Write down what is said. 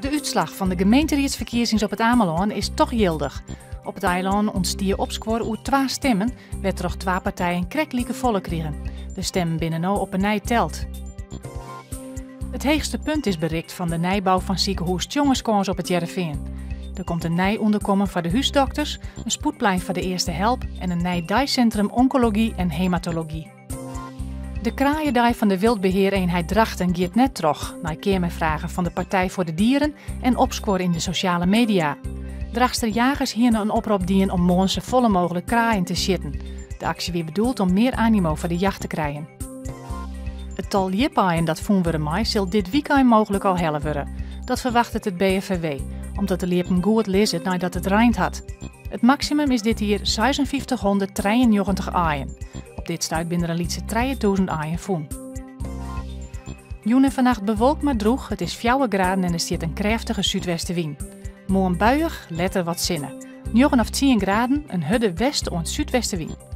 De útslach fan de gemeenteriedsferkiezings op It Amelân is toch jildich. Op it eilân ûntstie opskuor oer twa stimmen, wêrtroch twa partijen krekt likefolle krigen. De stimmen binne no op 'e nij teld. It heechste punt is berikt fan de nijbou fan sikehûs Tjongerskâns op It Hearrenfean. Der komt in nij ûnderkommen foar de húsdokters, in spoedplein foar de earste help en in nij deisintrum onkology en hematology. De kraaiedei fan de Wildbeheereenheid Drachten giet net troch, nei keamerfragen fan de Partij voor de Dieren en opskuor yn de sosjale media. Drachtster jagers hiene in oprop dien om moarn safolle mooglik kraaien te sjitten. De aksje wie bedoeld om mear animo foar de jacht te krijen. It tal ljipaaien dat fûn wurde mei sil dit wykein mooglik al helle wurde. Dat ferwachtet it BFVW, omdat de ljippen goed lizze neidat it reind hat. It maksimum is dit jier 5693 aaien. Op dit stuit binne der in lytse 3000 aaien fûn. Jûn en fannacht bewolkt mar drûch, it is 4 graden en der stiet in krêftige súdwestewyn. Moarn buiïch, letter wat sinne. 9 of 10 graden, in hurde west oant súdwestewyn.